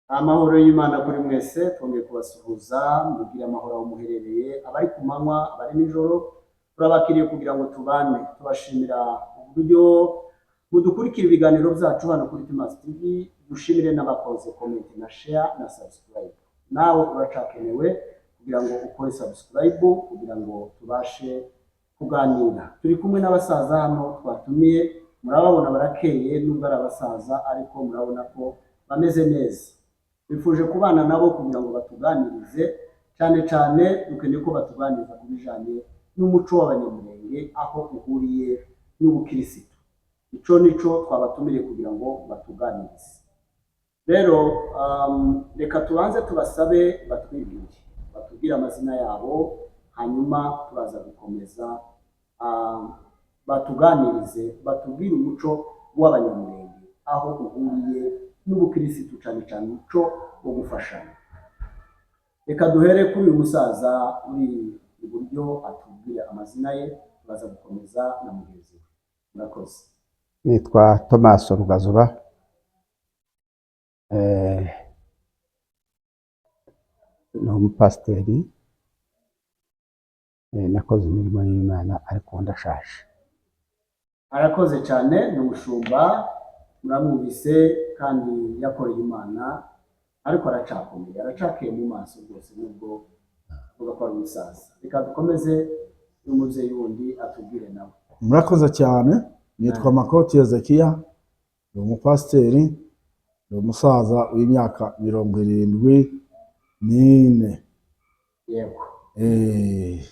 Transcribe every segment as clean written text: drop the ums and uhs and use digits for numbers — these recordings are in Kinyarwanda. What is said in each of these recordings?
Amahoro y'Imana kuri mwese. Twongeye kubasuhuza, mubwire amahoro aho muherereye, abari ku manywa, abari nijoro, turabakiriye kugira ngo tubane. Tubashimira uburyo mudukurikira ibiganiro byacu hano kuri Timazi TV. Dushimire n'abakoze comment na share na subscribe. Nawe uracakenewe kugira ngo ukore subscribe kugira ngo tubashe kuganira. Turi kumwe n'abasaza hano twatumiye, murababona barakeye, nubwo ari abasaza ariko murabona ko bameze neza. Twifuje kubana nabo kugira ngo batuganirize. Cyane cyane dukeneye ko batuganiriza ku bijyanye n'umuco w'Abanyamurenge, aho uhuriye n'ubukirisitu. Ico nico twabatumiriye kugira ngo batuganirize. Rero reka tubanze tubasabe batwibwire, batubwire amazina yabo, hanyuma turaza gukomeza batuganirize, batubwire umuco w'Abanyamurenge aho uhuriye n'ubukirisitu, cyane cyane umuco wo gufashanya. Reka duhere kuri uyu musaza uri iburyo, atubwire amazina ye, turaza gukomeza na mugenzi we. Murakoze. Nitwa Thomas Rugazura, ni umupasiteri, nakoze imirimo y'Imana ariko ubu ndashaje. Arakoze cyane, ni umushumba, muramwumvise, kandi yakoreye Imana, ariko aracakomeye, aracakeye mu maso rwose nubwo avuga ko ari umusaza. Reka dukomeze n'umubyeyi wundi atubwire nawe. Murakoze cyane. Nitwa Makoti Hezekiya, ni umupasiteri, ni umusaza w'imyaka 74. Yego.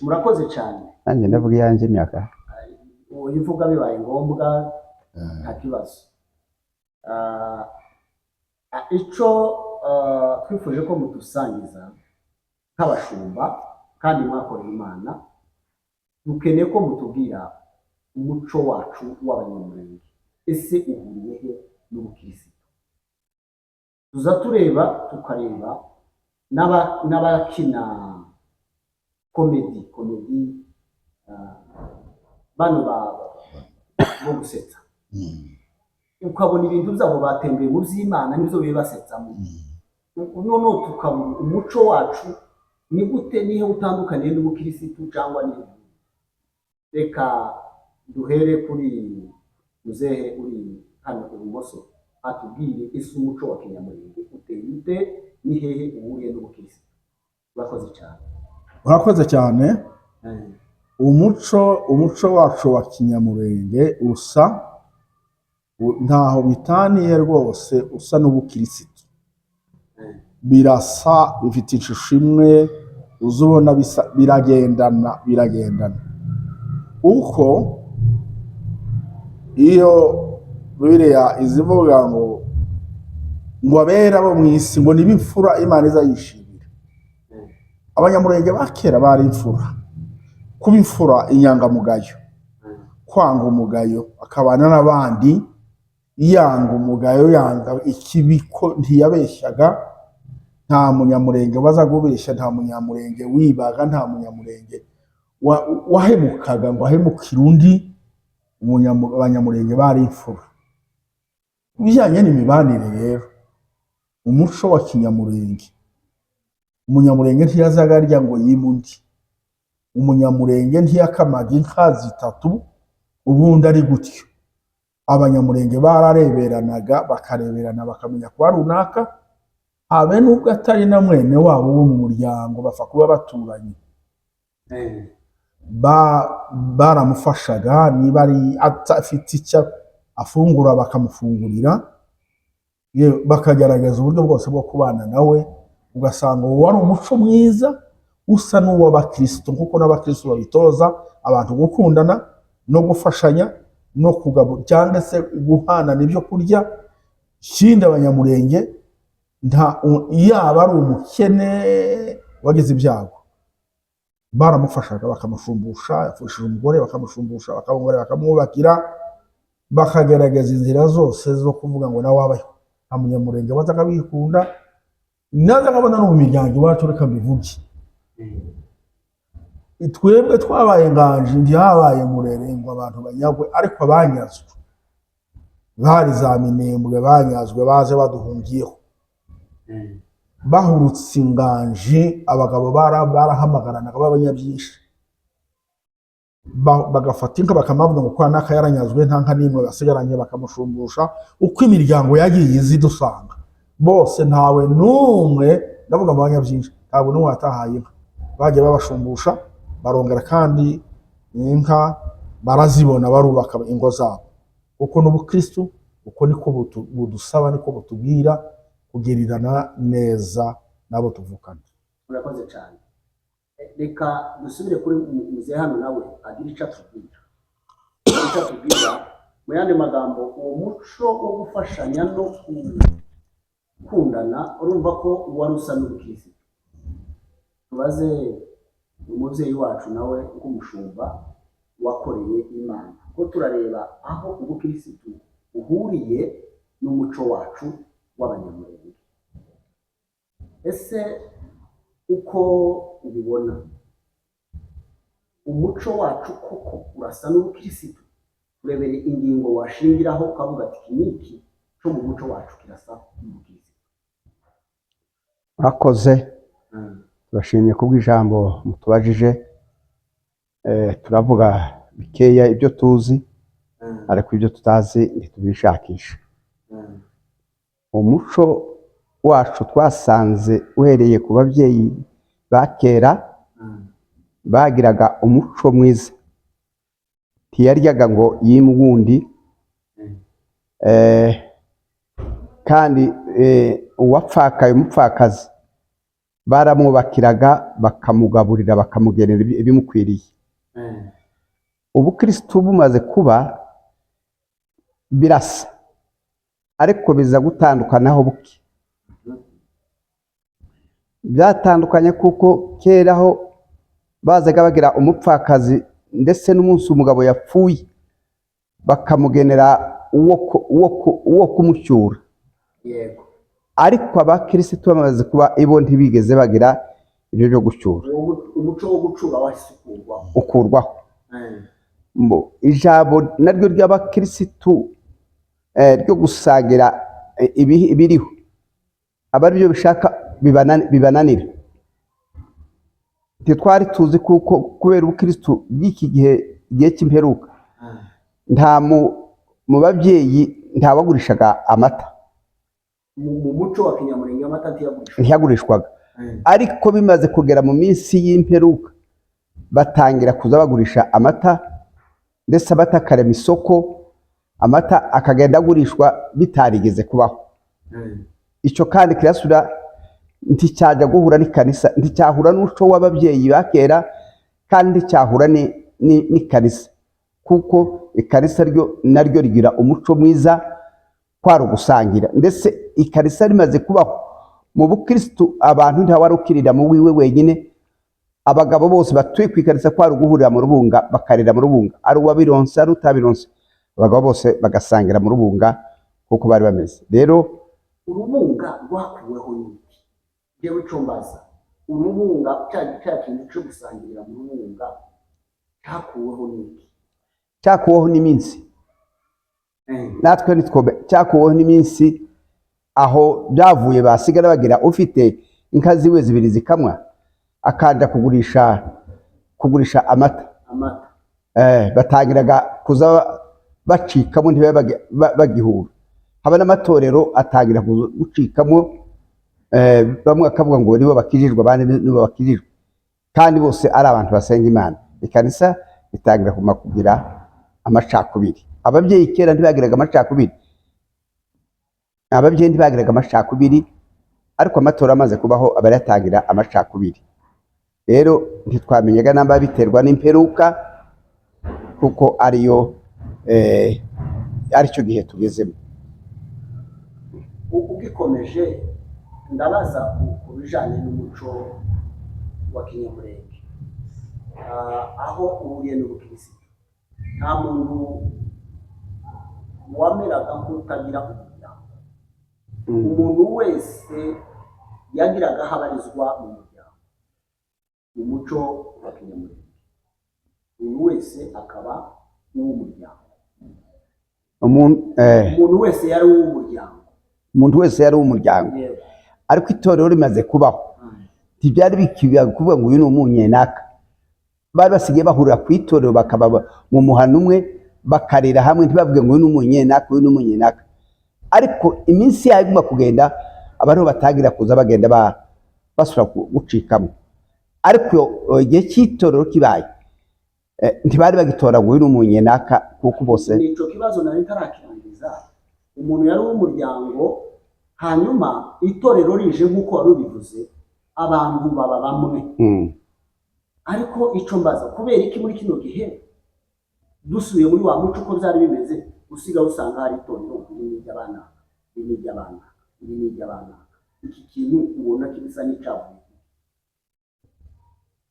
Murakoze cyane. Nanjye ndavuga iyanjye imyaka. Uyivuga bibaye ngombwa, nta kibazo. Ico twifuje ko mudusangiza nk'abashumba kandi mwakorera Imana, dukeneye ko mutubwira umuco wacu w'Abanyamurenge, ese uhuriye he n'ubukirisitu? Tuza tureba, tukareba n'abakina comédie, bano bo gusetsa, ukabona ibintu byabo batembeye mu by'Imana nibyo bibasetsamo. Noneho tukabona umuco wacu ni gute, nihe utandukaniye n'ubukirisitu cyangwa nihe? Reka duhere kuri muzehe uri hano ibumoso, atubwire ese umuco wa kinyamurenge uteye ute, ni hehe uhuriye n'ubukirisitu? Urakoze cyane. Urakoze cyane. Umuco wacu wa kinyamurenge usa ntaho bitaniye rwose, usa n'ubukirisitu. Birasa, bifite ishusho imwe, uza ubona bisa, biragendana, biragendana. Uko iyo Bibiliya izivuga ngo abera bo mu isi ngo niba imfura Imana izayishimira. Abanyamurenge ba kera bari imfura. Kuba imfura, inyangamugayo, kwanga umugayo, akabana n'abandi yanga umugayo, yanga ikibi, ko ntiyabeshyaga. Nta Munyamurenge waza kubeshya, nta Munyamurenge wibaga, nta Munyamurenge wahemukaga ngo ahemukire undi. Abanyamurenge bari imfura. Ku bijyanye n'imibanire rero, umuco wa kinyamurenge, Umunyamurenge ntiyazaga arya ngo yime undi. Umunyamurenge ntiyakamaga inka zitatu ubundi ari gutyo. Abanyamurenge barareberanaga, bakareberana, bakamenya kuba runaka, habe n'ubwo atari na mwene wabo wo mu muryango, bapfa kuba baturanye. Baramufashaga, niba ari afite icyo afungura bakamufungurira, bakagerageza uburyo bwose bwo kubana nawe. Ugasanga uwo wari umuco mwiza usa n'uw'abakristo, nk'uko n'abakristo babitoza abantu gukundana no gufashanya no kugabura cyangwa se guhanana ibyo kurya. Ikindi, Abanyamurenge nta yaba ari umukene wagize ibyago, baramufashaga, bakamushumbusha. Yapfushije umugore, bakamushumbusha, bakamugorera, bakamwubakira, bakagerageza inzira zose zo kuvuga ngo nawe abeho. Nta Munyamurenge wazaga wikunda. Naza nkabona no mu miryango iwacu, reka mbivuge, twebwe twabaye nganji, ntihabaye murere ngo abantu banyagwe, ariko abanyazwe bari za Minembwe, banyazwe baje baduhungiyeho. Bahurutse inganji, abagabo barahamagaranaga b'abanyabyinshi, bagafata inka bakamavuga ngo kwa naka yaranyazwe, nta nka n'imwe basigaranye, bakamushumbusha. Uko imiryango yagiye iza idusanga bose, ntawe n'umwe, ndavuga mu banyabyinshi, ntabwo n'umwe watahaye inka. Bagiye babashumbusha, barongera kandi inka barazibona, barubaka ingo zabo, kuko n'ubukristu uko niko budusaba, niko butubwira kugirirana neza n'abo tuvukana. Murakoze cyane. Reka dusubire kuri muzehe hano, nawe agira icyo atubwira, icyo atubwira. Mu yandi magambo, uwo muco wo gufashanya no gukundana, urumva ko wari usa n'ubukirisitu. Tubaze umubyeyi wacu nawe nk'umushumba wakoreye Imana, ko turareba aho ubukirisitu buhuriye n'umuco wacu w'Abanyamurenge. Ese uko ubibona, umuco wacu koko urasa n'ubukirisitu? Urebere ingingo washingiraho ukavuga ati iki n'iki cyo mu muco wacu kirasa n'ubukirisitu. Murakoze. Turashimye kubw'ijambo mutubajije. Turavuga bikeya ibyo tuzi, ariko ibyo tutazi ntitubishakisha. Umuco wacu twasanze uhereye ku babyeyi ba kera, bagiraga umuco mwiza, ntiyaryaga ngo yime uwundi. Kandi uwapfakaye, umupfakazi, baramwubakiraga, bakamugaburira, bakamugenera ibimukwiriye. Ubukristu bumaze kuba birasa, ariko biza gutandukanaho buke. Byatandukanye kuko kera aho bazaga bagira umupfakazi, ndetse n'umunsi umugabo yapfuye bakamugenera uwo kumucyura. Ariko abakirisitu bamaze kuba, ibo ntibigeze bagira ibyo byo gucyura. Uwo umuco wo gucura wahise ukurwaho. Ukurwaho. Ijambo naryo ry'abakirisitu ryo gusangira ibiriho aba aribyo bishaka bibananira. Ntitwari tuzi kuko kubera ubukirisitu bw'iki gihe, igihe cy'imperuka, nta mu babyeyi ntawagurishaga amata. Mu muco wa kinyamurenge amata ntiyagurishwa. Ntiyagurishwaga. Ariko bimaze kugera mu minsi y'imperuka, batangira kuza bagurisha amata, ndetse amata akarema isoko, amata akagenda agurishwa bitarigeze kubaho. Icyo kandi kirasubira, nticyajya guhura n'ikanisa, nticyahura n'umuco w'ababyeyi ba kera, kandi nticyahura n'ikanisa, kuko ikanisa ryo naryo rigira umuco mwiza, kwari ugusangira. Ndetse ikanisa rimaze kubaho mu bukristu, abantu ntawari ukirira mu wiwe wenyine. Abagabo bose batuye ku ikanisa kwari uguhurira mu rubunga, bakarira mu rubunga, ari uwabironse ari utabironse, abagabo bose bagasangira mu rubunga kuko bari bameze rero. Urubunga rwakuweho n'iki? Jewe ico mbaza, urubunga, cya kintu cyo gusangirira mu rubunga cyakuweho n'iki? Cyakuweho n'iminsi. Natwe nitwo cyakuweho n'iminsi. Aho byavuye, basigara bagira ufite inka ziwe zibiri zikamwa, akaja kugurisha amata. Amata. Batangiraga kuza bacikamo, ntibabe bagihura. Haba n'amatorero atangira gucikamo, bamwe bakavuga ngo nibo bakijijwe, abandi nibo bakijijwe, kandi bose ari abantu basenga Imana. Ikanisa ritangira kuma kugira amacakubiri. Ababyeyi kera ntibagiraga amacakubiri, ababyeyi ntibagiraga amacakubiri, ariko amatora amaze kubaho aba yatangira amacakubiri. Rero ntitwamenyaga namba biterwa n'imperuka, kuko ariyo aricyo gihe tugezemo. Ugikomeje, ndabaza ku bijanye n'umuco wa kinyamurenge, aho uhuriye n'ubukirisitu. Nta muntu wameraga nk'utagira umuryango. Umuntu wese yagiraga aho abarizwa mu muryango. Mu muco wa kinyamurenge, umuntu wese akaba uw'umuryango. Umuntu Umuntu wese yari uw'umuryango. Umuntu wese yari uw'umuryango. Ariko itorero rimaze kubaho, ntibyari bikiba kuvuga ngo uyu ni umunyenaka. Bari basigaye bahurira ku itorero, bakaba mu muhano umwe, bakarira hamwe, ntibavuge ngo uyu ni umunyenaka, uyu ni umunyenaka. Ariko iminsi yayo iguma kugenda, abariho batangira kuza bagenda basubira gucikamo. Ariko igihe cy'itorero kibaye, ntibari bagitora ngo uyu ni umunyenaka, kuko bose Nico kibazo nari ntarakirangiza. Umuntu yari uw'umuryango, hanyuma itorero rije, nk'uko wari ubivuze, abantu baba bamwe. Ariko ico mbaza, kubera iki muri kino gihe dusubiye muri wa muco uko byari bimeze, usigaye usanga hari itorero, iri ni iry'abanaka, iri ni iry'abanaka, iri ni iry'abanaka? Iki kintu ubona kibisa n'icyavuye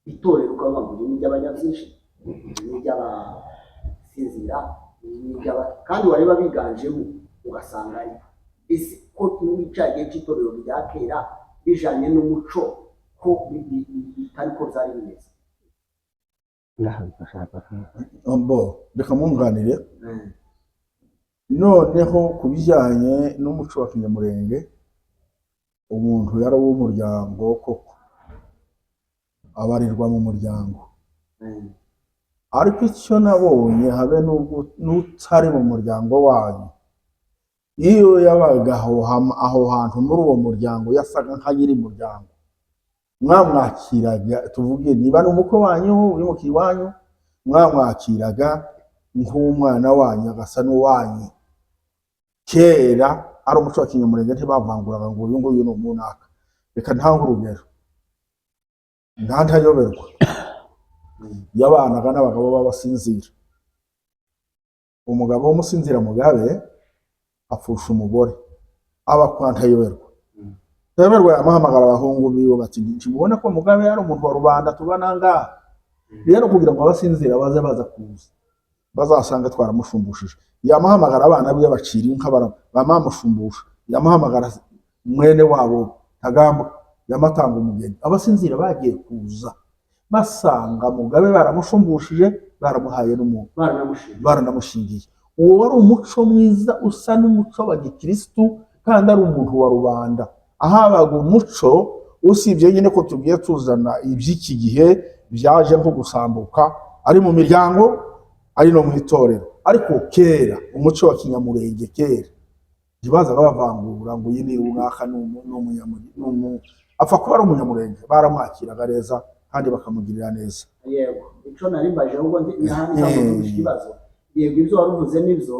itorero, ukavuga ngo iri ni iry'abanyabyinshi, iri ni iry'abasinzira, iri ni iry'aba, kandi wareba biganjemo ugasanga ari ese ko muri cya gihe cy'itorero rya kera bijanye n'umuco ko bitari ko byari bimeze? Bo reka mwunganire. Noneho ku bijyanye n'umuco wa kinyamurenge, umuntu yari uw'umuryango koko, abarirwa mu muryango. Ariko icyo nabonye, habe n'ubwo n'utari mu muryango wanyu, iyo yabaga aho hantu muri uwo muryango, yasaga nka nyiri muryango, mwamwakiraga. Tuvuge niba ari umukwe wanyu wimukiye iwanyu, mwamwakiraga nk'umwana wanyu, agasa n'uwanyu. Kera ari umuco wa kinyamurenge, ntibavanguraga ngo uyu nguyu ni umunaka. Reka ntange urugero. Nta ntayoberwa yabanaga n'abagabo b'abasinzira. Umugabo w'umusinzira Mugabe apfusha umugore, aba kwa Ntayoberwa. Ntayoberwa yamuhamagara abahungu biwe bati: "Ntimubona ko Mugabe ari umuntu wa rubanda tubana ngaha? Rero kugira ngo abasinzira baze baza kuza bazasanga twaramusumbushije." Yamuhamagara abana biwe bacira inka, bamamushumbusha. Yamuhamagara mwene wabo Ntagambwa, yamatanga umugeni. Abasinzira bagiye kuza basanga Mugabe baramushumbushije, baramuhaye n'umuntu, Baranamushinga. Baranamushingiye. Uwo wari umuco mwiza usa n'umuco wa gikirisitu, kandi ari umuntu wa rubanda. Ahabaga umuco, usibye nyine ko tugiye tuzana iby'iki gihe byaje nko gusambuka, ari mu miryango, ari no mu itorero. Ariko kera umuco wa kinyamurenge, kera ntibazaga bavangura ngo uyu ni runaka, ni apfa kuba ari umunyamurenge, baramwakiraga neza kandi bakamugirira neza. Yego, icyo nari mbaje ahubwo nahandi ntabwo ntumvishe ikibazo. Yego, ibyo wari uvuze nibyo.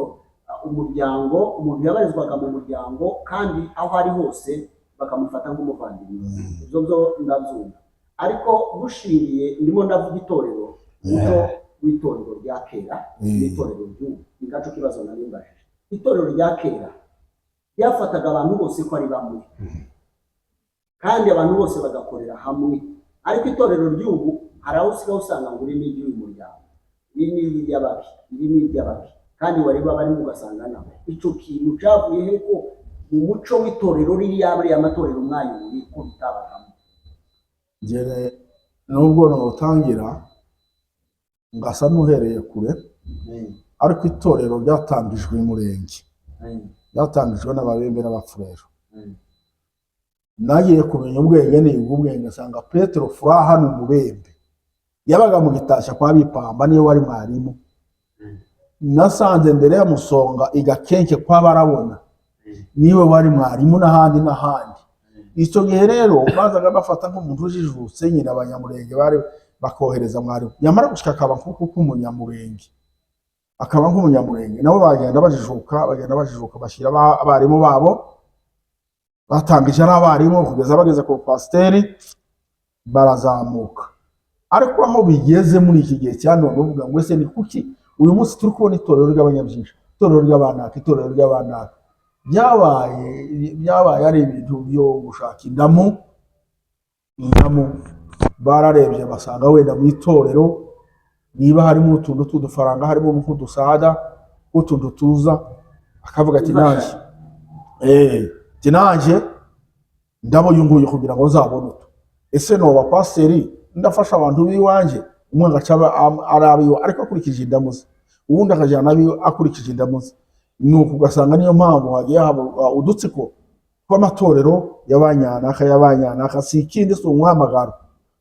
Umuryango, umuntu yabarizwaga mu muryango, kandi aho ari hose bakamufata nk'umuvandimwe. Ibyo byo ndabyumva, ariko dushingiye, ndimo ndavuga itorero, umuco w'itorero rya kera n'itorero ry'ubu, ni gaco kibazo nari mbajije. Itorero rya kera ryafataga abantu bose ko ari bamwe, kandi abantu bose bagakorera hamwe. Ariko itorero ry'ubu hari aho usigaye usanga ngo iri ni iry'uyu muryango, iri ni iry'ababi, iri ni iry'ababi, kandi wareba barimo ugasanga nabo. Icyo kintu cyavuye he, ko mu muco w'itorero ririya, buriya matorero mwayoboye, ko bitabagamo? Njye nubwo nawutangira ngasa n'uhereye kure, ariko itorero ryatangijwe i Murenge, ryatangijwe n'Ababembe n'Abafurero. Nagiye kumenya ubwenge, niga ubwenge, asanga Petero Furaha ni umubembe, yabaga mu Gitashya kwa Bipamba, niwe wari mwarimu. Nasanze mbere ya Musonga igakenke kwa Barabona, niwe wari mwarimu, n'ahandi n'ahandi. Icyo gihe rero bazaga bafata nk'umuntu ujijutse nyine, abanyamurenge bari bakohereza mwarimu, yamara gushika akaba nk'uko k'umunyamurenge, akaba nk'umunyamurenge. Nabo bagenda bajijuka, bagenda bajijuka, bashyira abarimu babo batangije ari abarimu kugeza bageze ku pasiteri, barazamuka. Ariko aho bigeze muri iki gihe cya none, uvuga ngo ese ni kuki uyu munsi turi kubona itorero ry'abanyabyinshi, itorero ry'abanaka, itorero ry'abanaka? Byabaye ari ibintu byo gushaka indamu. Indamu bararebye basanga wenda mu itorero niba harimo utuntu tw'udufaranga, harimo nk'udusada, utuntu tuza, akavuga ati nanjye ati nanjye ndabo uyu nguyu kugira ngo nzabone utu. Ese noba pasiteri ndafasha abantu b'iwanjye? Umwe agaca ari abiwe ariko akurikije indamu ze, uwundi akajyana abiwe akurikije indamu ze. Nuko ugasanga niyo mpamvu hagiye haba udutsiko. Kw'amatorero y'abanyanaka y'abanyanaka si ikindi, si umuhamagaro,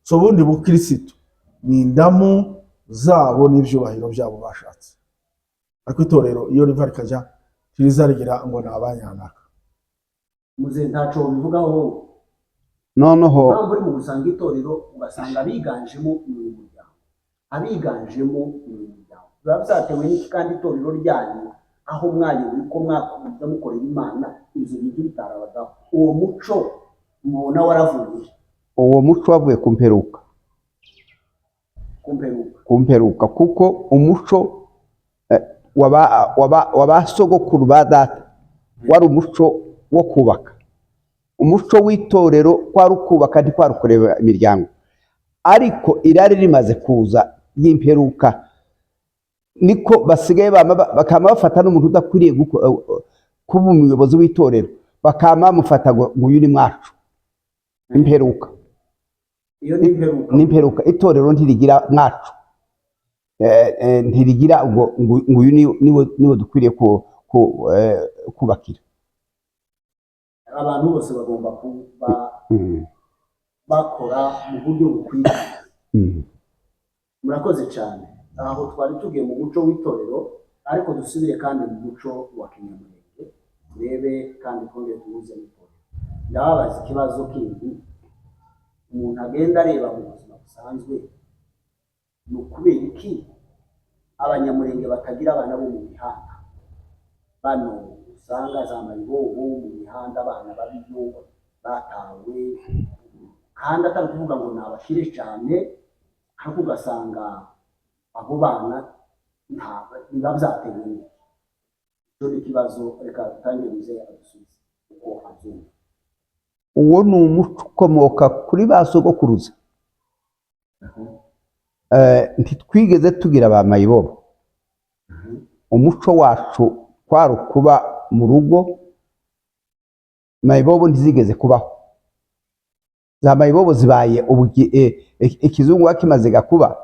si ubundi bukirisitu, ni indamu zabo n'ibyubahiro byabo bashatse. Ariko itorero iyo riva rikajya ntirizarigira ngo ni abanyanaka. Muze, ntaco bivugaho wowe? Noneho Impamvu uri mu gusanga itorero, ugasanga abiganjemo ni uyu muryango, abiganjemo ni uyu muryango, biba byatewe n'iki? Kandi itorero ryanyu aho mwayoboye, uko mwakomeza mukorera Imana, ibyo bintu bitarabagaho, uwo muco mubona waravuye? Uwo muco wavuye ku mperuka. Ku mperuka? Ku mperuka, kuko umuco wa ba sogokuru ba data wari umuco wo kubaka. Umuco w'itorero kwari ukubaka, ntikwari ukureba imiryango. Ariko irari rimaze kuza y'imperuka, niko basigaye bakama bafata n'umuntu udakwiriye kuba umuyobozi w'itorero, bakama bamufata ngo uyu ni mwacu. Imperuka. Iyo ni imperuka. N'imperuka. Itorero ntirigira mwacu, ntirigira ngo uyu niwe dukwiriye kubakira. Abantu bose bagomba kuba bakora mu buryo bukwiriye. Murakoze cyane. Aho twari tugiye mu muco w'itorero, ariko dusubire kandi mu muco wa kinyamurenge, turebe kandi twongere tuhuze n'itorero. Ndababaza ikibazo kindi umuntu agenda areba mu buzima busanzwe: ni ukubera iki Abanyamurenge batagira abana bo mu mihanda? Bano usanga za mayibobo mu mihanda, abana babiyo batawe, kandi atari ukuvuga ngo ni abakire cyane, ariko ugasanga abo bana nta biba byatewe n'iki? Icyo ni ikibazo. Reka dutangire muzehe adusubize uko abyumva. Uwo ni umuco ukomoka kuri ba sogokuruza. Ntitwigeze tugira ba mayibobo. Umuco wacu kwari ukuba mu rugo. Mayibobo ntizigeze kubaho. Za mayibobo zibaye ikizungu kimaze gakuba,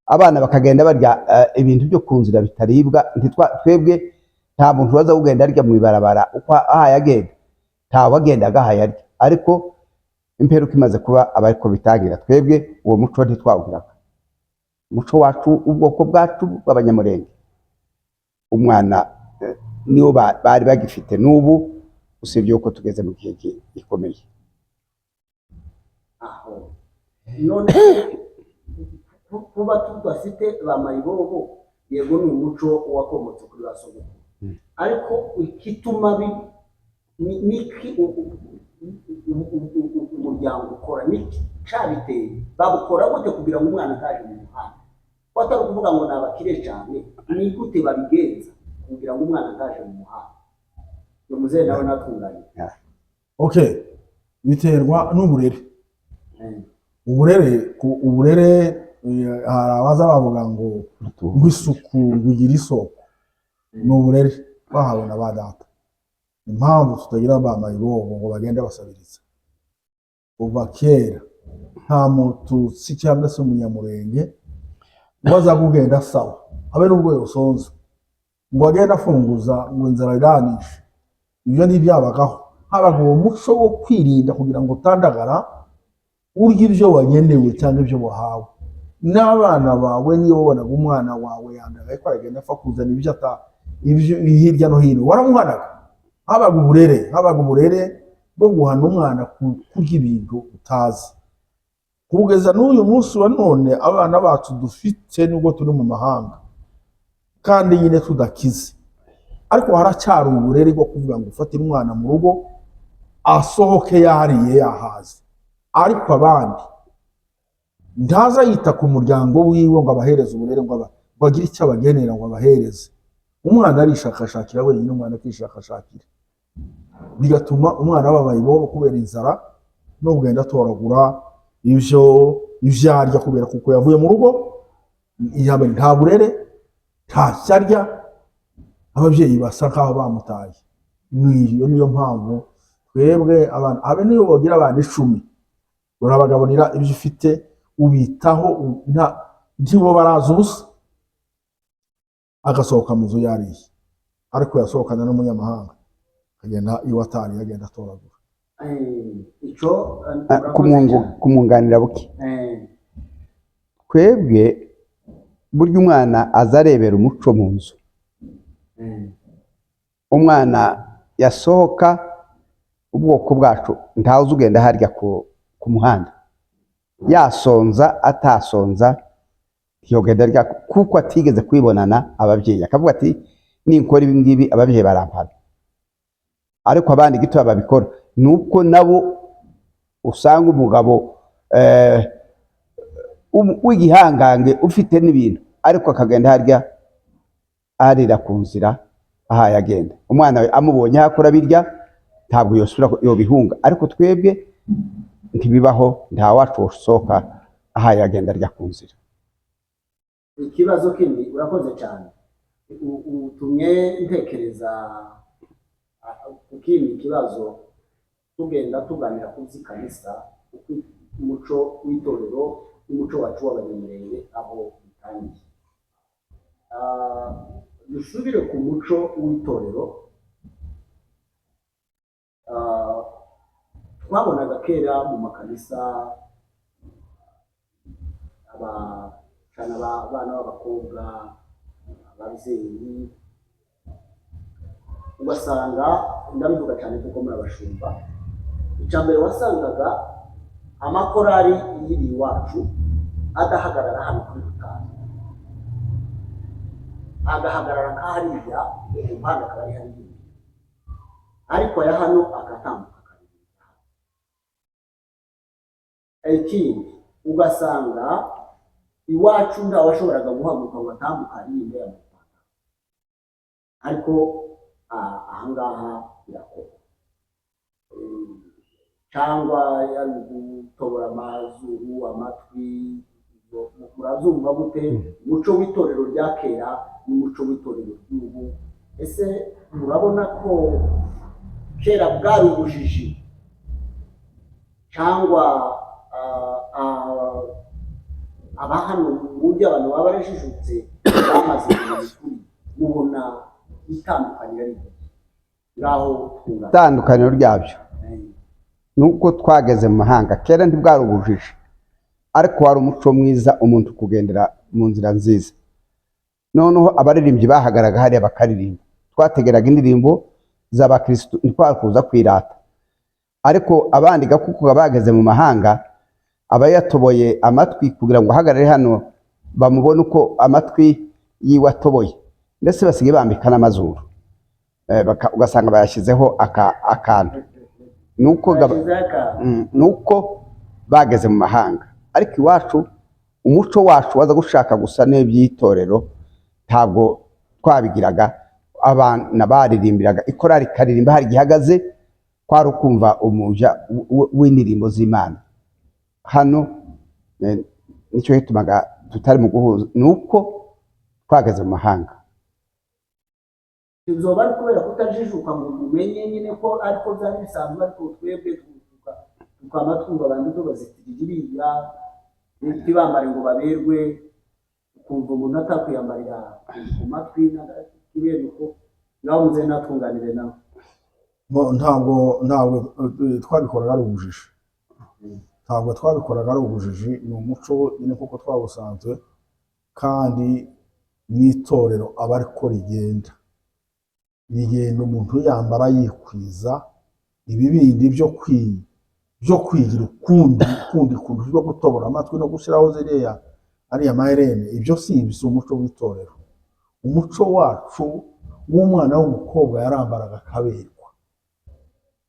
abana bakagenda barya ibintu byo ku nzira bitaribwa. Twebwe nta muntu waza kugenda arya mu ibarabara uko ahaye agenda, ntawe agendaga ahaye arya. Ariko imperuka imaze kuba, aba ariko bitangira. Twebwe uwo muco ntitwawugiraga. Umuco wacu, ubwoko bwacu bw'Abanyamurenge, umwana niwo bari bagifite n'ubu, usibye yuko tugeze mu gihe gikomeye. Aho none kuba tudafite ba mayibobo, yego, ni umuco wakomotse kuri ba sogokuru, ariko igituma niki umuryango ukora, niki cabiteye? Babukora gute kugira ngo umwana ataje mu muhanda? Ko atari ukuvuga ngo ni abakire cyane, ni gute babigenza kugira ngo umwana ataje mu muhanda? Uyu muzehe nawe natunganye. Okay, biterwa n'uburere. Uburere uburere, hari abaza bavuga ngo isuku ngo igire isoko. Ni uburere bahawe na ba data. Impamvu tutagira ba mayibobo ngo bagende basabiriza, kuva kera nta Mututsi cyangwa se Umunyamurenge waza kugenda asaba, habe n'ubwo yosonza, ngo agende afunguza ngo inzara iranishe. Ibyo ntibyabagaho. Habaga uwo muco wo kwirinda kugira ngo utandagara, urya ibyo wagenewe cyangwa ibyo wahawe n'abana bawe. Niyo wabonaga umwana wawe yandagaye ko aragenda apfa kuzana ibyo ata ibyo hirya no hino, waramuhanaga. Habaga uburere bwo guhana umwana kurya ibintu utazi. Kugeza n'uyu munsi wa none, abana bacu dufite, nubwo turi mu mahanga kandi nyine tudakize, ariko haracyari uburere bwo kuvuga ngo ufatire umwana mu rugo asohoke yariye yahaze. Ariko abandi ntaza yita ku muryango wiwe ngo abahereze uburere, ngo agire icyo abagenera, ngo abahereze. Umwana arishakashakira wenyine, umwana akishakashakira, bigatuma umwana aba mayibobo kubera inzara no kugenda atoragura ibyo arya, kubera kuko yavuye mu rugo. Iya mbere, nta burere, nta cyo arya, ababyeyi basa nkaho bamutaye. Niyo niyo mpamvu twebwe abana, abe niyo bagira abana 10, urabagaburira ibyo ufite, ubitaho, ntibo baraza ubusa. Agasohoka mu nzu yariye, ariko yasohokana n'umunyamahanga. Akagenda iwe atari agenda atoragura. Ico urakoze cyane. Kumwunganira buke. Twebwe burya umwana aza arebera umuco mu nzu. Umwana yasohoka, ubwoko bwacu ntawuzi ugenda harya ku muhanda, yasonza atasonza ntiyogenda arya, kuko atigeze kwibonana ababyeyi, akavuga ati ninkora ibi ngibi ababyeyi barampana. Ariko abandi gito babikora ni uko nabo usanga umugabo w'igihangange ufite n'ibintu, ariko akagenda harya arira ku nzira ahaye agenda. Umwana we amubonye aho akora birya ntabwo yosubira yobihunga. Ariko twebwe ntibibaho, nta wacu usohoka ahaye agenda arya ku nzira. Ikibazo kindi, urakoze cyane. Utumye ntekereza ku kindi kibazo. Tugenda tuganira ku by'ikanisa, uko umuco w'itorero n'umuco wacu w'Abanyamurenge aho bitangiye. Dusubire ku muco w'itorero. Twabonaga kera mu makanisa abacana abana b'abakobwa, ababyeyi, ugasanga, ndabivuga cyane kuko muri abashumba, icya mbere wasangaga amakorari y'iri iwacu adahagarara hano kuri rutari, agahagarara nka hariya umuhanda, akaba ari hariya, ariko aya hano agatambuka akaririmba. Ikindi, ugasanga iwacu ntawashoboraga guhaguruka ngo atambuke aririmbe yamupata, ariko ahangaha birakorwa. Cyangwa yari gutobora amazuru, amatwi, murabyumva gute umuco w'itorero rya kera n'umuco w'itorero ry'ubu? Ese murabona ko kera bwari ubujiji, cyangwa aba hano mu mujyi abantu baba barajijutse bamaze kumenya ukuri? Mubona itandukaniro ari irihe? Ngaho twungana. Itandukaniro ryabyo ni uko twageze mu mahanga. Kera ntibwari ubujiji, ariko wari umuco mwiza, umuntu kugendera mu nzira nziza. Noneho abaririmbyi bahagaraga hariya bakaririmba, twategeraga indirimbo z'abakirisitu, ntitwakuza kwirata. Ariko abandi kuko bageze mu mahanga, aba yatoboye amatwi kugira ngo ahagarare hano bamubone uko amatwi yiwe atoboye, ndetse basigaye bambika n'amazuru. Ugasanga bayashyizeho akantu nuko Bashyizeho akantu. Nuko bageze mu mahanga. Ariko iwacu umuco wacu waza gushaka gusa n'iby'itorero, ntabwo twabigiraga. Abana baririmbiraga, ikorari ikaririmba hari gihagaze, kwari ukumva umuja w'indirimbo z'Imana. Hano nicyo gitumaga tutari mu guhuza, ni uko twageze mu mahanga. Bizoba ari kubera kutajijuka ngo mumenye nyine ko ariko byari bisanzwe, ariko twebwe tukaba twumva abantu tubazitirira iriya ntibambare ngo baberwe, ukumva umuntu atakwiyambarira ku matwi n'ibintu uko. Ngaho muze natwunganire nawe. Ntabwo twabikoraga ari ubujiji, ntabwo twabikoraga ari ubujiji. Ni umuco nyine kuko twawusanzwe, kandi n'itorero aba ariko rigenda, rigenda umuntu yambara yikwiza. Ibi bindi byo kwigira ukundi ukundi kuntu, byo gutobora amatwi no gushyiraho ziriya ariya maherene, ibyo si ibyo umuco w'itorero. Umuco wacu w'umwana w'umukobwa yarambaraga akaberwa,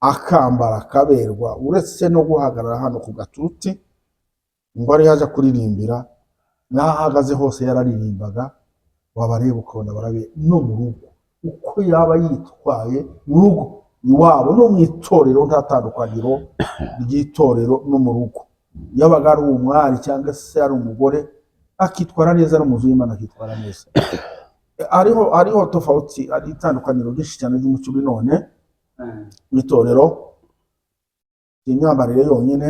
akambara akaberwa, uretse no guhagarara hano ku gatuti ngo ariho aja kuririmbira, n'aho ahagaze hose yararirimbaga, wabareba ukabona barabe. No mu rugo uko yaba yitwaye mu rugo iwabo no mu itorero, nta tandukaniro ry'itorero no mu rugo. Yabaga ari umwari cyangwa se ari umugore, akitwara neza, no mu nzu y'Imana akitwara neza. Hariho tofauti, hari itandukaniro ryinshi cyane ry'umuco uri none w'itorero. Si imyambarire yonyine,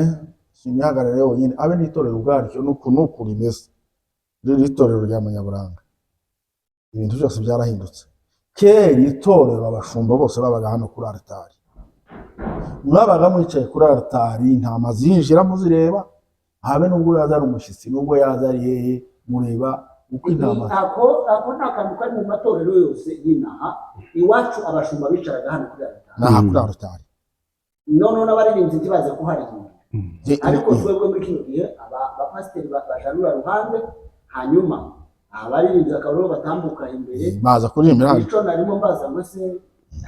si imihagararire yonyine, abe n'itorero ubwaryo nuku nuku rimeze. Riri itorero rya Munyaburanga, ibintu byose byarahindutse. Kera itorero abashumba bose babaga hano kuri aritari, mwabaga mwicaye kuri aritari, intama zinjira muzireba, habe nubwo yaza ari umushyitsi, nubwo yaza ari hehe, mureba uko intama. Ako ni akantu kari mu matorero yose y'inaha iwacu, abashumba bicaraga hano kuri aritari. N'aha kuri aritari. Noneho n'abaririmbyi ntibaze kuharirimba, ariko twebwe muri kino gihe abapasiteri bajanura ruhande, hanyuma abaririmbyi akaba aribo batambuka imbere. Baza kuririmbira hano. Ico narimo mbaza ngo se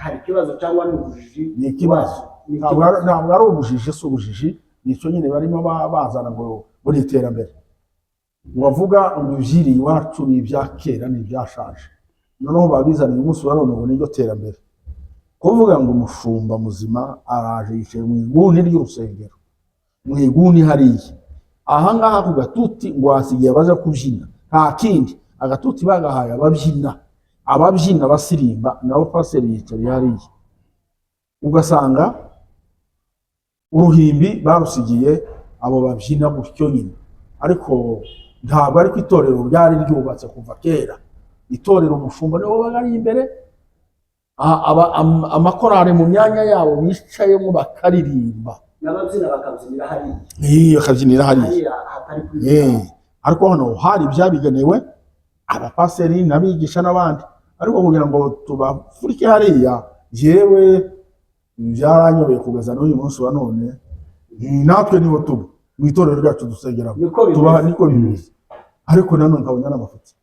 hari ikibazo cyangwa ni ubujiji? Ni ikibazo. Ni Ntabwo ikibazo. Ntabwo ari ubujiji, si ubujiji, nicyo nyine barimo bazana ngo muri iterambere, wavuga ngo ibyiri iwacu ni ibya kera, ni ibyashaje, noneho babizaniye umunsi wa none ngo niryo terambere. Kuvuga ngo umushumba muzima araje yicaye mu iguni ry'urusengero, mu iguni hariya, ahangaha ku gatuti, ngo hasigaye abaza kubyina, nta kindi. Agatuti bagahaye ababyina, ababyina basirimba, nabo pasiteri yicariye hariya, ugasanga uruhimbi barusigiye abo babyina gutyo nyine. Ariko ntabwo ariko itorero ryari ryubatse kuva kera. Itorero umushumba niwe wabaga ari imbere, amakorari mu myanya yabo bicayemo bakaririmba. N'ababyina bakabyinira hariya. Bakabyinira hariya. Hariya hatari kuri. Ariko hano hari ibyabigenewe abapasiteri n'abigisha n'abandi, ariko kugira ngo tubafurike hariya, yewe byaranyobeye kugeza n'uyu munsi wa none. Natwe niho tuba mu itorero ryacu dusengeramo. Niko bimeze. Tuba niko bimeze, ariko nanone nkabona n'amafuti.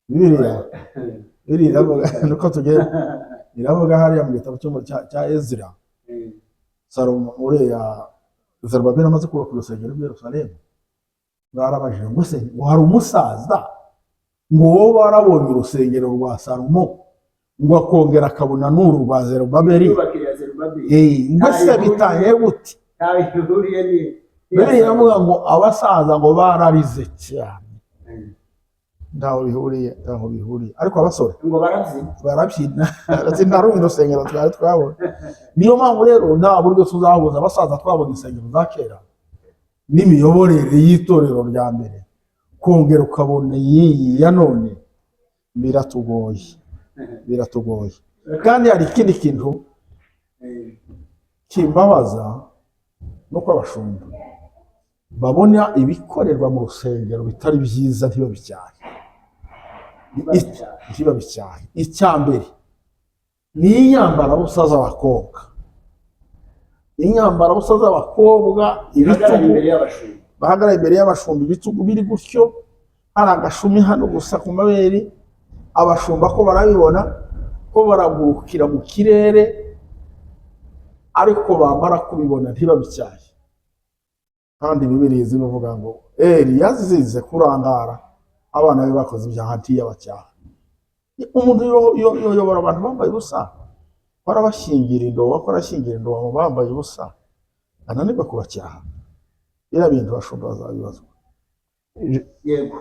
Bibiliya iravuga, nuko tugenda, iravuga hariya mu gitabo cya Ezra, Salomo, uriya Zerubabeli amaze kubaka urusengero rw'i Yerusalemu, barabajije ngo se ngo hari umusaza ngo wowe warabonye urusengero rwa Salomo, ngo akongera akabona n'uru rwa Zerubabeli? Yubakiriya Zerubabeli. Ngo se bitaye gute? Ntaho bihuriye ni Bibiliya iravuga ngo abasaza ngo bararize cyane. Ntaho bihuriye, ntaho bihuriye, ariko abasore ngo barabyina. Barabyina, ati nta rundi rusengero twari twabona. Niyo mpamvu rero nta buryo tuzahuza abasaza twabona insengero za kera n'imiyoborere y'itorero rya mbere, kongera ukabona iyi ya none, biratugoye, biratugoye. Kandi hari ikindi kintu kimbabaza, nuko abashumba babona ibikorerwa mu rusengero bitari byiza ntibabicyahe. Ntibabicyahe. Icya mbere ni inyambarabusa z'abakobwa, inyambarabusa z'abakobwa, ihagarara ibitugu imbere y'abashumba. Bahagarara imbere y'abashumba, ibitugu biri gutyo, hari agashumi hano gusa ku mabere. Abashumba ko barabibona, ko baragurukira mu kirere, ariko bamara kubibona ntibabicyahe. Kandi Bibiliya zibivuga ngo Eli yazize kurangara, abana be bakoze ibyaha ntiyabacyaha. Umuntu yoyobora abantu bambaye ubusa, barabashyingira indobo, ko arashyingira indobo bambaye ubusa, ananirwa kubacyaha. Biriya bintu bashumba bazabibazwa. Yego,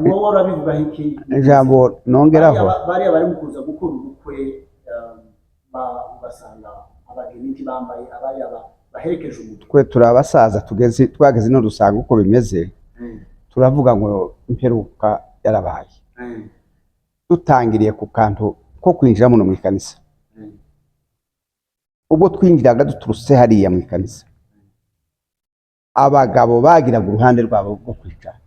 wowe urabivugaho iki? Ijambo nongeraho. Bariya bari mu kuza gukora ubukwe, ugasanga abageni ntibambaye, abariya baherekeje umugeni. Twe turi abasaza, tugeze twageze ino dusanga uko bimeze, turavuga ngo imperuka yarabaye. Dutangiriye ku kantu ko kwinjira muno mu ikanisa, ubwo twinjiraga duturutse hariya mu ikanisa, abagabo bagiraga uruhande rwabo rwo kwicara,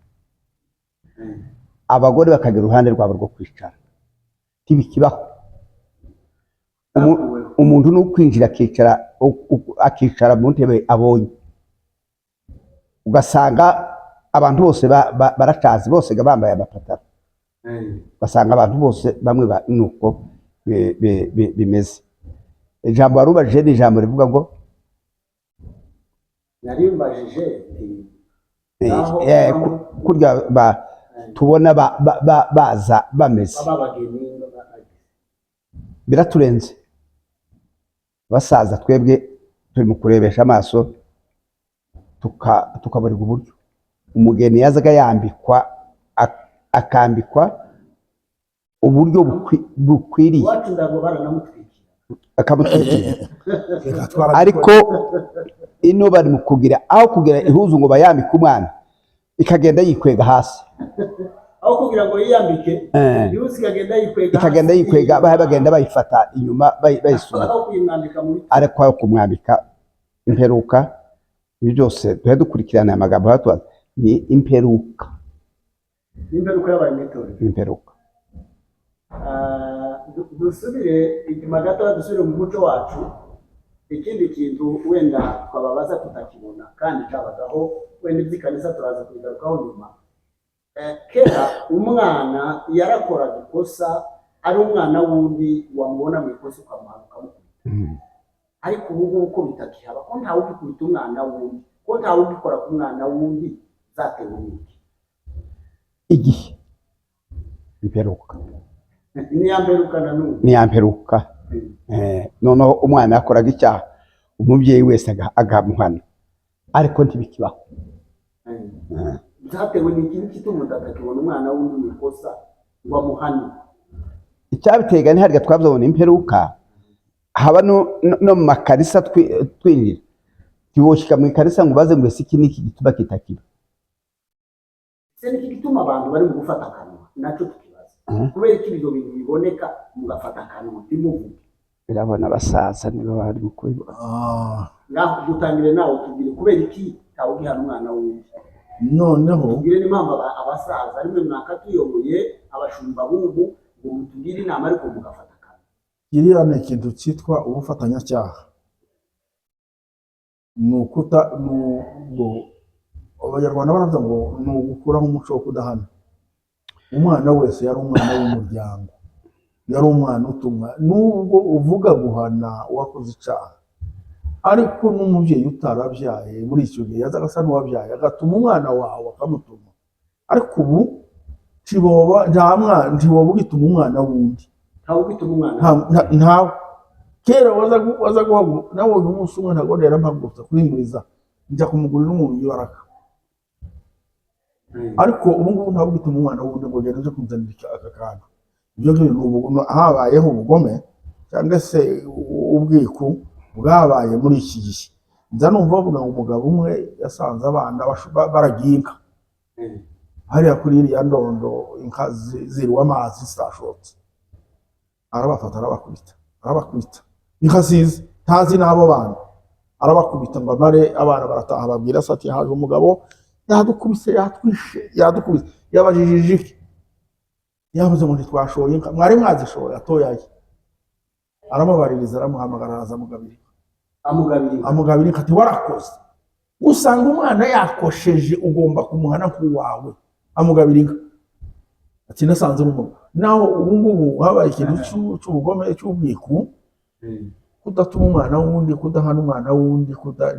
abagore bakagira uruhande rwabo rwo kwicara. Ntibikibaho. Bakuweho. Umuntu ni ukwinjira akicara, akicara mu ntebe abonye, ugasanga abantu bose baracazi bose ga bambaye amapataro, ugasanga abantu bose bamwe nuko bimeze. Ijambo warubajije ni ijambo rivuga ngo Nari mbajije nti kurya tubona baza bameze baba abageni biraturenze basaza. Twebwe turi mu kurebesha amaso, tukaburirwa uburyo umugeni yazaga yambikwa, akambikwa uburyo bukwiriye. Iwacu ndago baranamutwikira. Akamutwikira. Reka twarabikora. Ariko ino bari mu kugira aho kugira ihuzu ngo bayambike umwana, ikagenda yikwega hasi. Aho kugira ngo yiyambike, ibusi ikagenda yikwega ikagenda hasi. Yikwega, bagenda bayifata inyuma, bayisunika. Aho kuyimwambika mu bitugu. Ariko aho kumwambika imperuka, ibi byose duhe dukurikirana aya magambo hatubaza ni imperuka. N'imperuka yabaye mu itorero. Imperuka. Ah, dusubire inyuma gato, dusubire mu muco wacu. Ikindi kintu wenda twababaza tutakibona kandi cyabagaho, wenda iby'ikanisa turaza kubigarukaho nyuma. Kera umwana yarakoraga ikosa, ari umwana w'undi, wamubona mu ikosa ukamuhana, ukamukubita. Ariko ubu ngubu ko bitakihaba, ko ntawe ugikubita umwana w'undi, ko ntawe ugikora ku mwana w'undi, zatewe n'iki? Igihe imperuka. Niya mperuka na n'ubu. Ni ya mperuka. Noneho umwana yakoraga icyaha, umubyeyi wese agamuhana, ariko ntibikibaho. Byatewe n'iki? N'iki umuntu atakibona umwana w'undi mu ikosa ngo amuhane? Icyabitega ni harya twabyabona imperuka haba no mu makarisa twinjira, ntiwoshyika mu ikarisa ngo ubaze ngo ese iki niki gituma kitakiba. Ese niki gituma abantu bari mu gufata akanwa? Nacyo tukibaza. Kubera ko ibyo bintu biboneka mugafata akanwa ntimuvuge. Birabona abasaza niba bari mu kubibona. Ngaho dutangire nawe, tubwire kubera iki ntawe ugihana umwana w'undi. Noneho Tubwire n'impamvu abasaza ari mwe mwakatuyoboye, abashumba b'ubu, ngo mutugire inama, ariko mugafata akanwa. Kiriya ni ikintu cyitwa ubufatanyacyaha, ni ukuta ni ngo Abanyarwanda baravuga ngo ni ugukuraho umuco wo kudahana. Umwana wese yari umwana w'umuryango, yari umwana utumwa. Nubwo uvuga guhana uwakoze icyaha, ariko n'umubyeyi utarabyaye muri icyo gihe yazaga asa n'uwabyaye, agatuma umwana wawe, akamutuma. Ariko ubu ntiboba, nta mwana, ntiwoba ugituma umwana w'undi. Ntawe ugituma umwana. Ntawe. Kera waza guhaguruka nawe. Uyu munsi umwe ntabwo yarampagurutsa kurimburiza, njya kumugurira umunyu baraka. Ariko ubu ngubu ntabwo ugituma umwana wundi ngo ugende uje kunzanira aka kantu. Ibyo ngibyo habayeho ubugome cyangwa se ubwiku bwabaye muri iki gihe. Nza numva bavuga ngo umugabo umwe yasanze abana baragiye inka hariya kuri iriya ndondo, inka ziriwe amazi zitashotse, arabafata arabakubita, arabakubita inka zize ntazi n'abo bana, arabakubita ngo amare. Abana barataha, babwira se ati: "Haje umugabo yadukubise, yatwishe, yadukubise." Yabajijije iki? Yavuze ngo ntitwashoye inka. Mwari mwazishoye? Atoyaye. Aramubaririza, aramuhamagara, araza amugabira. Amugabira inka. Amugabira inka, ati: "Warakoze." Usanga umwana yakosheje, ugomba kumuhana nk'uwawe. Amugabira inka, ati: "Nasanze uri umugabo." Naho ubu ngubu habaye ikintu cy'ubugome, cy'ubwiku, kudatuma umwana w'undi, kudahana umwana w'undi,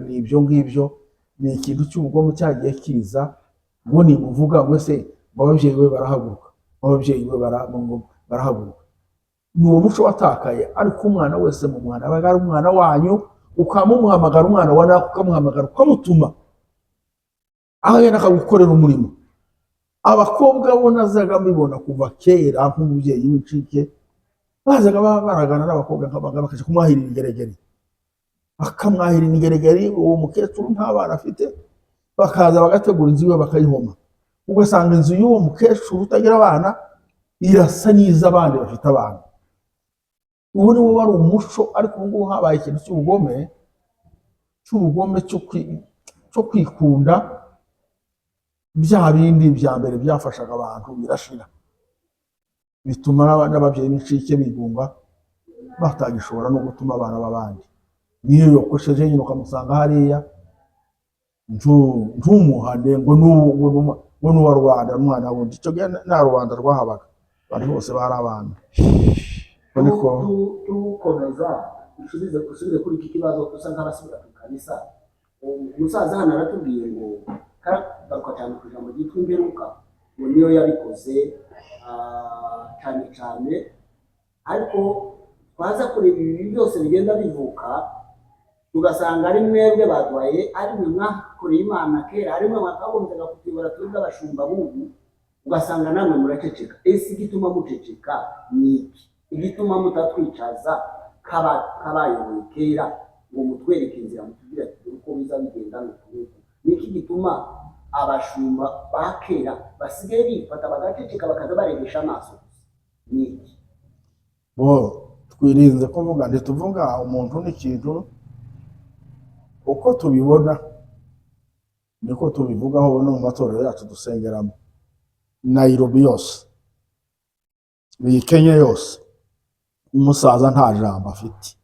ni ibyo ngibyo, ni ikintu cy'ubugome cyagiye kiza. Ngo nimuvuga ngo ese ngo ababyeyi be barahaguruka, ngo ababyeyi be ngo barahaguruka, ni uwo muco watakaye. Ariko umwana wese mu mwana aba ari umwana wanyu, ukamumuhamagara, umwana wa nako ukamuhamagara, ukamutuma aho agenda akagukorera umurimo. Abakobwa bo nazaga mbibona kuva kera nk'umubyeyi w'incike, bazaga baragana n'abakobwa nk'abangaba, bakajya kumwahirira ingeregere, bakamwahirira ingeregere. Uwo mukecuru nta bana afite, bakaza bagategura inzu iwe bakayihoma, ugasanga inzu y'uwo mukecuru utagira abana irasa n'iz'abandi bafite abana. Uwo ni wo wari umuco. Ariko ubu ngubu habaye ikintu cy'ubugome cyo kwikunda. Bya bindi bya mbere byafashaga abantu birashira, bituma n'ababyeyi b'incike bigunga, batagishobora no gutuma abana b'abandi. Niyo yokosheje nyine ukamusanga hariya, ntumuhane ngo n'uwa rubanda, umwana wundi. Icyo gihe nta rubanda rwahabaga, abantu bose bari abana. Ubwo niko. Tukomeza, usubire kuri iki kibazo, usa nk'abasubira ku kanisa. Umusaza hano aratubwiye ngo karagaruka cyane ku ijambo ryitwa imperuka, ngo niyo yabikoze, cyane cyane. Ariko twaza kureba ibi byose bigenda bivuka, tugasanga ari mwebwe baduhaye, ari mwe mwakoreye Imana kera, ari mwe mwakagombyaga kutuyobora twebwe abashumba b'ubu, ugasanga namwe muraceceka. Ese igituma muceceka ni iki? Igituma mutatwicaza kabayoboye kera ngo mutwereke inzira, mutubwire ati: "Dore uko biza bigenda, ni uku n'uku"? Ni iki gituma Abashumba ba kera basigaye bifata bagaceceka, bakaza barebesha amaso gusa, ni iki? Bo twirinze kuvuga, ntituvuga umuntu n'ikintu, uko tubibona niko tubivugaho. No mu matorero yacu dusengeramo, Nairobi yose, iyi Kenya yose, umusaza nta jambo afite,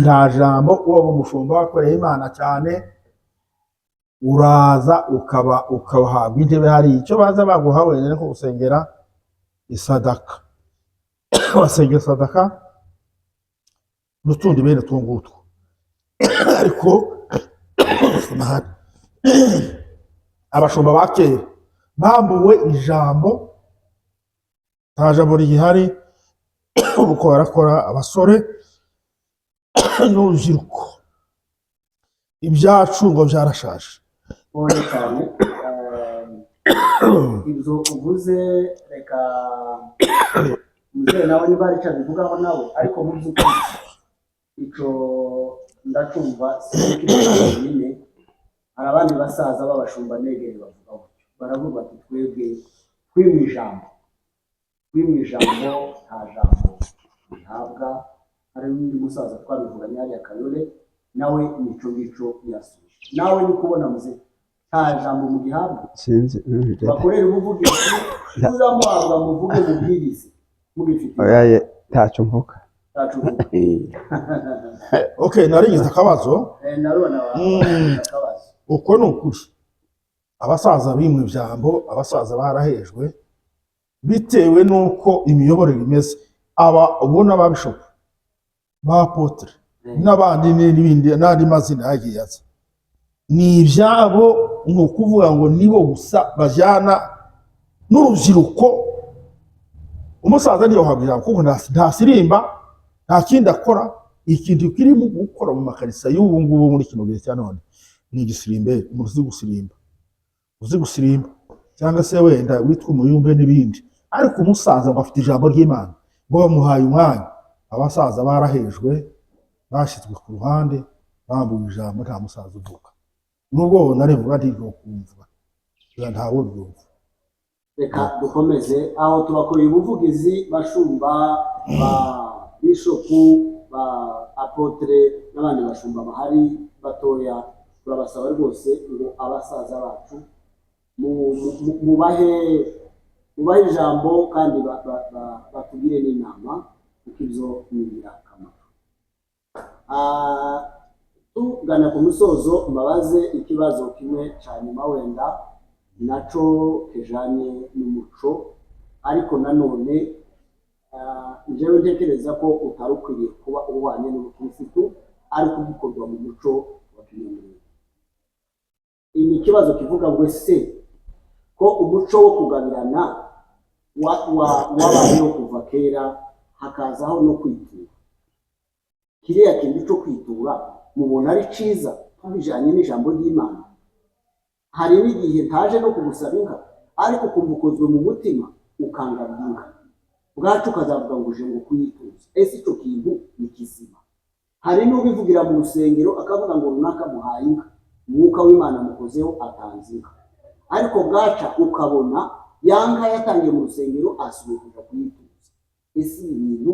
nta jambo. Uwo umushumba wakoreye Imana cyane, uraza ukaba ukahabwa intebe. Hari icyo baza baguha wenyine ko gusengera isadaka, basengera sadaka n'utundi bene utwo ngutwo. Ariko abashumba ba kera bambuwe ijambo, nta jambo rigihari. Ubu ko barakora abasore n'urubyiruko, ibyacu ngo byarashaje. Pole cyane. Ibyo uvuze, reka muzehe nawe niba hari icyo abivugaho nawe. Ariko mu by'ukuri icyo ndacumva si wenyine, hari abandi basaza b'abashumba negere bavuga gutyo, baravuga bati: "Twebwe twimwe ijambo, twimwe ijambo, nta jambo rihabwa." Hari n'undi musaza twabivuganye hariya Kayole, nawe nico ngico yasubije. Nawe ni kubona muze nta jambo mugihabwa? Sinzi. Bakorere ubuvugizi, muzamuhabwa, muvuge, mubwirize mubifite. Oya ye, ntacyo mvuga. Ntaco uvuga. Okay, narigize akabazo. Narubona akabazo. Uko ni ukuri, abasaza bimwe ijambo, abasaza barahejwe bitewe n'uko imiyoborere imeze. Aba ubona ba bishop, ba apôtre n'abandi n'ibindi n'andi mazina yagiye aza, ni ibyabo. Ni ukuvuga ngo nibo gusa bajyana n'urubyiruko. Umusaza ntiyohabwa ijambo kuko ntasirimba, nta kindi akora. Ikintu kirimo gukora mu makarisa y'ubu ngubu muri kino gihe cya none ni igisirimberi, umuntu uzi gusirimba, uzi gusirimba cyangwa se wenda witwa umuyumbe n'ibindi. Ariko umusaza ngo afite ijambo ry'Imana, ngo bamuhaye umwanya. Abasaza barahejwe, bashyizwe ku ruhande, bambuwe ijambo, nta musaza uvuga. Nubwo narivuga ntiryo kumva, ntawe byumva. Reka dukomeze aho. Tubakoreye ubuvugizi, bashumba ba bishop, ba apôtre n'abandi bashumba bahari batoya. Turabasaba rwose ngo abasaza bacu mubahe ijambo kandi batugire n'inama, kuko ibyo ni ingirakamaro. Tugana ku musozo, mbabaze ikibazo kimwe cya nyuma, wenda naco kijanye n'umuco, ariko nanone njyewe ntekereza ko utari ukwiriye kuba uhwanye n'ubukirisitu, ariko gikorwa mu muco wa kinyamurenge. Ni ikibazo kivuga ngo: ese ko umuco wo kugabirana wabayeho kuva kera, hakazaho no kwitura, kiriya kintu cyo kwitura mubona ari cyiza tubijanye n'ijambo ry'Imana? Hari n'igihe ntaje no kugusaba inka, ariko ukumva ukozwe mu mutima ukangabira inka, bwacu ukazavuga ngo uje ngo kuyituza. Ese icyo kintu ni kizima? Hari n'ubivugira mu rusengero akavuga ngo runaka muhaye inka, umwuka w'Imana mukozeho atanze inka, ariko bwaca ukabona ya nka yatangiye mu rusengero asubiye kuja kuyituza. Ese ibi bintu,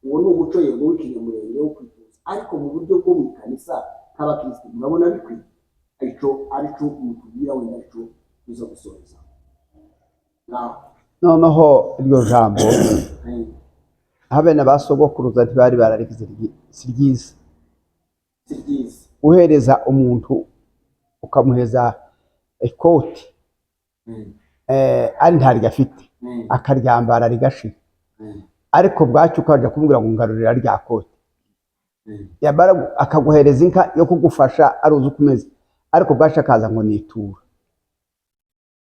uwo ni umuco yego w'ikinyamurenge wo kwituza, ariko mu buryo bwo mu ikanisa nk'abakirisitu murabona bikwiye? Ico arico mutubwira, wenda arico tuza gusoreza ngaho. Noneho iryo jambo, habe na ba sogokuruza ntibari bararigize, si ryiza. Si ryiza. Uhereza umuntu, ukamuheza ikoti ari ntaryo afite, akaryambara rigashira, ariko bwacyo ukaja kumubwira ngo ngarurira rya koti, yamara akaguhereza inka yo kugufasha, ari uzi uko umeze, ariko bwacu akaza ngo nitura.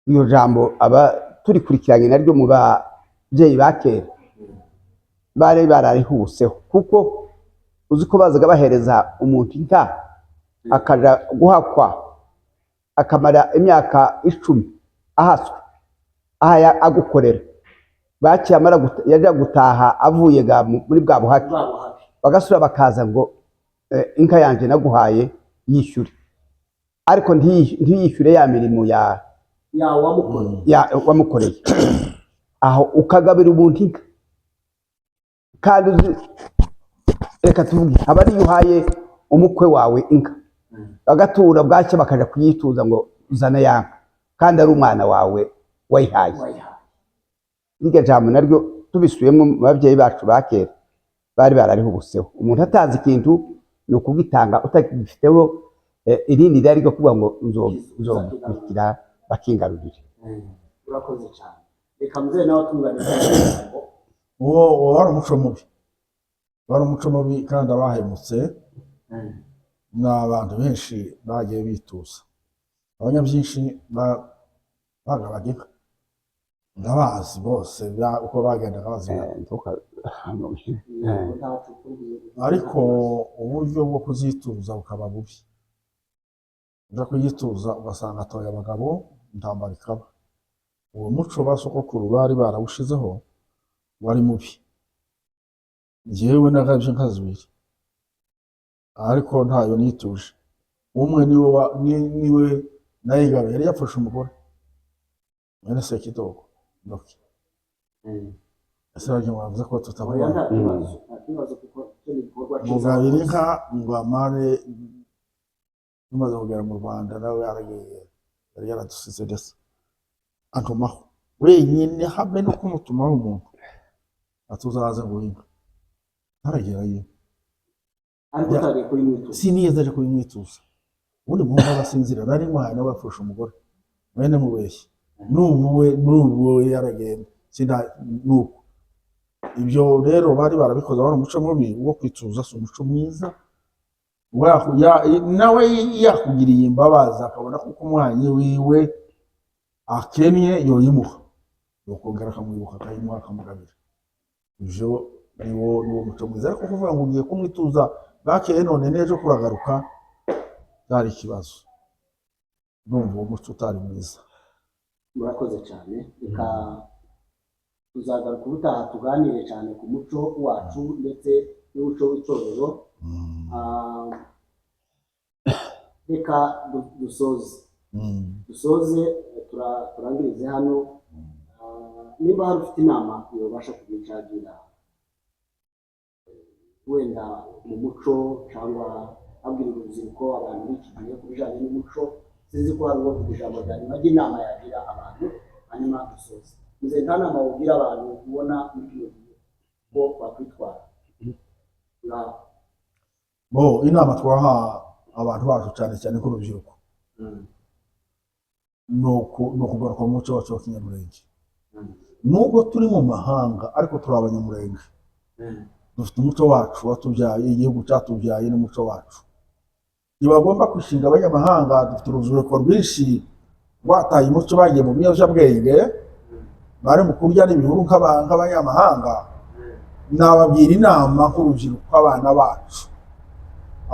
Iryo jambo aba turikurikiranye naryo mu babyeyi ba kera bari bararihuseho, kuko uzi ko bazaga bahereza umuntu inka akaja guhakwa, akamara imyaka 10 ahaswe aha agukorera, bakiyamara yaja gutaha avuye ga muri bwa buhake, bwabo habi, bagasubira bakaza ngo inka yanjye naguhaye yishyure. Ariko ntiyishyure ya mirimo ya Ya wamukoreye. Ya wamukoreye. Aho ukagabira umuntu inka, kandi uzi, reka tuvuge, aba ariyo uhaye umukwe wawe inka, bagatura, bwacya bakaja kuyituza ngo uzane ya nka, kandi ari umwana wawe wayihaye. Wayihaye. Iryo jambo naryo tubisubiyemo, mu babyeyi bacu ba kera bari bararihubuseho. Umuntu atazi ikintu ni ukugitanga utagifiteho irindi rari ryo kuvuga ngo nzogukurikira bakingarurire. Urakoze cyane. Reka mzee nawe atunganize ijambo. Uwo wari umuco mubi, wari umuco mubi, kandi abahemutse ni abantu benshi bagiye bituza. Abanyabyinshi bagabaga inka, ndabazi bose, uko bagendaga bazigaba. Ntacu kubwira. Ariko uburyo bwo kuzituza bukaba bubi. Uja kuyituza ugasanga atoye abagabo, intambara ikaba. Uwo muco ba sogokuru bari barawushizeho wari mubi. Njyewe nagabye inka zibiri, ariko ntayo nituje. Umwe niwe niwe nayigabiye, yari yapfushe umugore, mwene Sekidogo Ndoki. Ese barya mwavuze ko Oya, tutabona? Nta kibazo, nta kibazo, kuko icyo ni igikorwa cyiza. Mugabira inka ngo amare, tumaze kugera mu Rwanda nawe yaragiye, yari yaradusize, ndetse antumaho wenyine, habe no kumutumaho umuntu atuzaze ngo inka ntaragerayo. Ariko utagiye kuyimwituza. Sinigeze aje kubimwituza. Ubundi muhungu agasinzira, nari muhaye, nawe apfusha umugore mwene mubeshye, n'ubu we n'ubu we yaragenda sinda nuko. Ibyo rero bari barabikoze, wari umuco mubi wo kwituza, si umuco mwiza. Nawe yakugiriye imbabazi, akabona ko umuhanyi wiwe akennye, yoyimuha, yokongera akamwibuka, akayimuha, akamugabira. Ibyo niwo muco mwiza. Ariko kuvuga ngo ugiye kumwituza bwakeye none n'ejo kuragaruka, byari ikibazo. Ndumva uwo muco utari mwiza. Murakoze cyane. Reka tuzagaruka ubutaha tuganire cyane ku muco wacu ndetse n'umuco w'itorero. Reka dusoze. Dusoze, turangirize hano. Niba hari ufite inama yobasha kugicagira wenda mu muco, cyangwa abwira urubyiruko, abantu b'iki gihe ku bijyanye n'umuco, sinzi ko hari uwo ijambo rya nyuma ry'inama yagira abantu, hanyuma dusoze. Muzehe, nta nama wabwira abantu ubona muri kino gihe ko bakwitwara ngaho? Bo, inama twaha abantu bacu, cyane cyane nk'urubyiruko, ni ukugaruka mu muco wacu wa kinyamurenge. Nubwo turi mu mahanga, ariko turi abanyamurenge, dufite umuco wacu watubyaye, igihugu cyatubyaye n'umuco wacu. Ntibagomba gushinga abanyamahanga. Dufite urubyiruko rwinshi rwataye umuco, bagiye mu biyobyabwenge, bari mu kurya n'ibihuru nk'abanyamahanga. Nababwira inama nk'urubyiruko, abana bacu,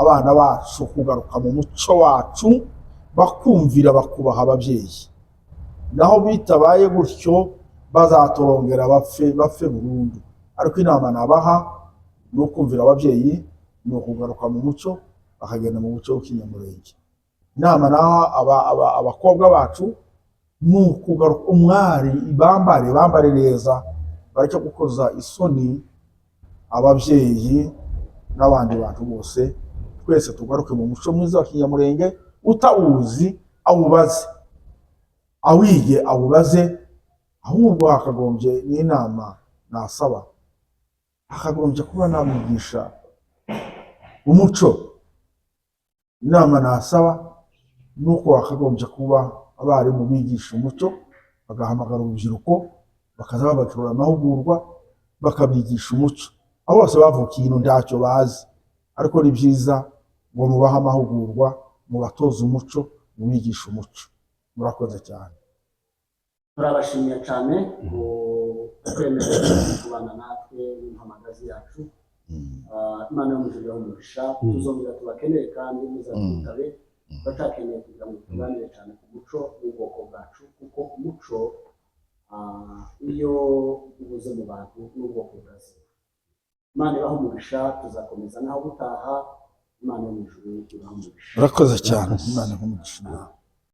abana bacu kugaruka mu muco wacu, bakumvira, bakubaha ababyeyi. Naho bitabaye gutyo bazatorongera, bapfe, bapfe burundu. Ariko inama nabaha ni ukumvira ababyeyi, ni ukugaruka mu muco, bakagenda mu muco w'ikinyamurenge. Inama naha abakobwa bacu ni ukugaruka umwari, bambare neza, bareke gukoza isoni ababyeyi n'abandi bantu bose. Twese tugaruke mu muco mwiza wa kinyamurenge. Utawuzi awubaze, awige, awubaze. Ahubwo hakagombye n'inama nasaba, hakagombye kuba namwigisha umuco. Inama nasaba ni uko hakagombye kuba abarimu bigisha umuco, bagahamagara urubyiruko, bakaza babakorera amahugurwa, bakabigisha umuco. Abo bose bavukiye ino ntacyo bazi, ariko ni byiza ngo mubahe amahugurwa, mubatoze umuco, mubigishe umuco. Murakoze cyane. Turabashimiye cyane ku kwemera kubana natwe n'impamagazi yacu. Imana yo mu ijuru ibahe umugisha. Tuzongera tubakenere kandi muzatwitabe. Turacyakeneye kugira ngo tuganire cyane ku muco w'ubwoko bwacu, kuko umuco iyo ubuze mu bantu n'ubwoko burazima. Imana ibahe umugisha. Tuzakomeza naho gutaha. Imana yo mu ijuru ibahe umugisha. Urakoze cyane, Imana nk'umugisha.